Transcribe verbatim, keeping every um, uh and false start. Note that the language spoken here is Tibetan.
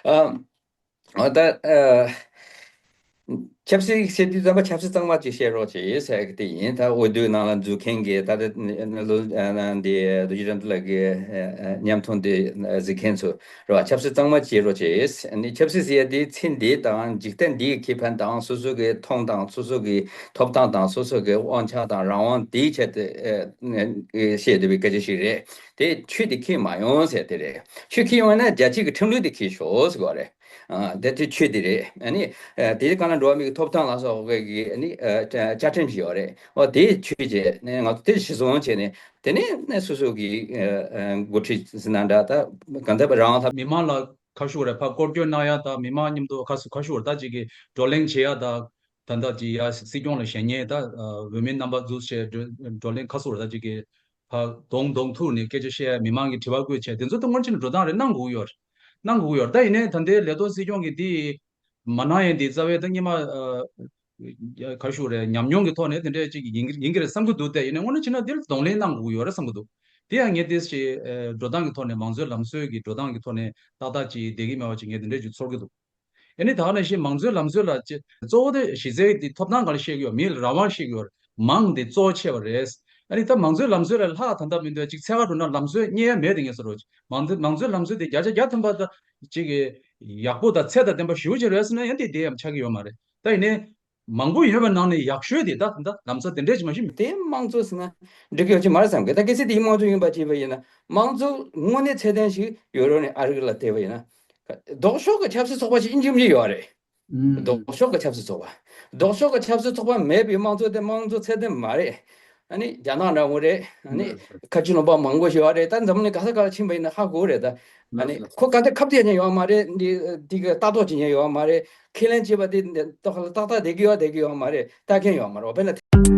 ཨ། ཨ། ད་ཨ་ཆབ་སྲིད་ཟེར་དུས་ཙམ་པ་ཆབ་སྲིད་གཙང་མ་ཅིག་བཤད་རོགས་བྱེད་ཟེར་གི་དེ་ཡིན། ད་འོས་བསྡུ་ནང་ལ་འཛུལ་མཁན་གྱི་ད་ལྟ་ལོ་ཨ་འདི་རྡོ་རྗེ་རབ་མཛེས་ལགས་ཀྱི་ཨ་ཨ་མཉམ་མཐུན་དེ་གཟིགས་མཁན་ཚོ་རེད་བ། ཆབ་སྲིད་གཙང་མ་བྱེད་རོགས་བྱེད། ཨ་ནི་ཆབ་སྲིད་ཟེར་ཡ་དེ་ཚེ་འདི་དང་འཇིག་རྟེན་འདིའི་ཁེ་ཕན་དང་སོ་སོ་གི་མཐོང་དང་སོ་སོ་གི་ཐོབ་ཐང་དང་སོ་སོ་གི་དབང་ཆ་དང་རང་དབང་དེའི་ཆེད་དུ་ཨ་ཨ་བཤད་བསྡད་པའི་སྐད་ཆ་ཞིག་རེད། དེ་ཆོས་དེ་ཁས་མ་ཡོང་ཟེར་དེ་རེད། ཆོས་ཁས་ཡོང་ན་རྒྱལ་སྤྱི་གི་ཁྲིམས་ལུགས་དེ་ཁས་ཤོག་ཟེར་བ་རེད། ཨ། དེ་དེ་ཆོས་དེ་རེད། ཨ་ནི་ཨ་དེའི་སྒང་ལ་འགྲོ་བ་མིའི་ཐོབ་ཐང་ལ་སོགས་པའི་གི་ཨ་ནི་ཨ་བཅའ་ཁྲིམས་ཤིག་ཡོད་རེད། འོ་དེ་ཆོས་བྱས་ནས་ང་ཚོ་དེ་གཞི་བཟུང་བྱས་ནས་དེ་ནས་ནས་སོ་སོ་གི་ཨ་ཨ་འགོ་ཁྲིད་ཟེར་ན་འདྲ། ད་གང་ལྟར་རང་ལ་མི་མང་ལ་ཁ་ཤུགས་རེད། ཕར་སྐོར་སྐྱོད་གནང་ཡ་དང་མི་མང་མཉམ་དུ་ཁ་སུ་ཁ་ཤུགས་རེད། ད་ཅིག་གི་བགྲོ་གླེང་བྱེད་ཡ་དང་ད་ལྟ་ཅིག་ཡ་སྲིད་སྐྱོང་ལ་ཞལ་ཉེ་ད་འོས་མི་རྣམ་པ་འཛུལ་བྱས་བགྲོ་གླེང་ཁ་སུ་རེད། ད་ཅིག་གི་ཕར་གདོང་གདོང་ཐུག་ནས་སྐད་ཆ་བཤད་ཡ་མི་མང་གི་དྲི་བ་བཀོད་བྱས་དེ་ཚོ་ད་སྔོན་ཆད་ནས་འགྲོ་སྟངས་རེད། གནང་དགོས་ཀྱི་ཡོད་རེད། གནང་དགོས་ཀྱི་ཡོད་རེད། ད་ཡིན་ནའི་ད་ལྟའི་ལས་ཐོག་སྲིད་སྐྱོང་གི་འདི་མ་གནང་ཡས་འདི་རྩ་བའི་ད་སྔོན་མ་ཨ་ག་ཞུ་རེད། ཉམས་མྱོང་གི་ཐོག་ནས་དེ་འདྲས་ཅིག་ཡིན་གྱི་ཡིན་གྱི་རེད་བསམ་གྱི་འདུག་སྟེ། ཡིན་ནའི་དངོས་གནས་བྱས་ན་འདིར་གདོང་ལེན་གནང་དགོས་ཀྱི་ཡོད་རེད་བསམ་གྱི་འདུག་དེ་ཡང་ངས་དེ་ཞིག་ཨ་འགྲོ་སྟངས་ཀྱི་ཐོག་ནས་མང་གཙོའི་ལམ་སྲོལ་གྱི་འགྲོ་སྟངས་ཀྱི་ཐོག་ནས་ཏག་ཏག་ཅིག་བསྡད་ཀྱི་མེད་པ་ཅིག་ངས་དེ་འདྲས་ཅིག་ཚོར་གྱི་འདུག་ཨ་ནི་ད་ག་ནང་བཞིན་མང་གཙོའི་ལམ་སྲོལ་ལ་ཅི་གཙོ་བོ་དེ་གཞི་རྩའི་དེ་ཐོབ་ཐང་ག་ལ་བཤད་ཀྱི་ཡོད། མིའི་རང་དབང་བཤད་ཀྱི་ཡོད་རེད། མང་དེ་གཙོ་བོ་ཆེ་བ་རེད། ཨ་ནི་ད་མང་གཙོའི་ལམ་སྲོལ་ལ་ལྷག་ད་ལྟ་མི་འདུག་ཅིག་འཚོལ་ག་འགྲོ་ན་ལམ་སྲོལ་རྙེད་ཡ་མེད་དེ་ངས་ཟེར་རོ། མང་གཙོ་མང་གཙོའི་ལམ་སྲོལ་དེ་བརྒྱ་ཆ་བརྒྱ་ཐམ་པ་ད་ཅིག་གི་ཡག་པོ་དང་ཚད་དང་ལྡན་པ་ཞེ་པོ་ཅིག་རེད་ཟེར་ན་ཡང་དེ་དེ་ཡང་ཆགས་ཀྱི་ཡོད་མ་རེད། ད་ཡིན་ནའི་མང་པོ་ཡོད་པ་ནང་ནས་ཡག་ཤོས་དེ་ད་ད་ལམ་སྲོལ་དེ་འདྲས་ཅིག་མ་གཞི་དེ་དམངས་གཙོ་ཟེར་ན་འགྲིག་གི་ཡོད་ཀྱི་མ་རེད་བསམ་གི། ད་གལ་སྲིད་དེ་དམངས་གཙོ་ཡིན་པ་བྱས་པ་ཡིན་ན་དམངས་གཙོ་དངོས་གནས་ཚད་ལྡན་ཞིག་ཡོད་རོགས་ནས་ཨ་རི་ལ་བལྟས་པ་ཡིན་ན་ལྡོག་ཕྱོགས་ཀྱི་ཆབ་སྲིད་ཚོགས་པ་ཞིག་ཡིན་གྱི་མི་ཡོད་རེད། ལྡོག་ཕྱོགས་ཀྱི་ཆབ་སྲིད་ཚོགས་པ། ལྡོག་ཕྱོགས་ཀྱི་ཆབ་སྲིད་ཚོགས་པ་མེད་པའི་དམངས་གཙོ་དེ་དམངས་གཙོ་ཚད་ལྡན་མ་རེད། ཨ་ནི་རྒྱ་ནག་འདྲ་བོ་རེད། ཨ་ནི་ཁ་ཆེ་ལུང་པ་མང་པོ་ཞིག་ཡོད་རེད། ད་འཛམ་གླིང་ག་ས་ག་ལ་ཕྱིན་པ་ཡིན་ན་ཧ་གོ་རེད། ད་ཨ་ནི་ཁོ་ག་འདྲ་ཁ་གཏད་ཉན་ཡོད་མ་རེད། འདི་འདི་གི་ལྟ་རྟོག་བྱེད་ཉན་ཡོད་མ་རེད། ཁས་ལེན་བྱེད་པ་དེ་ཏག་ཏག་བསྡད་ཀྱི་ཡོད་བསྡད་ཀྱི་ཡོད་མ་རེད། ལྟ་མཁན་ཡོད་མ་རེད། དཔེར་ན།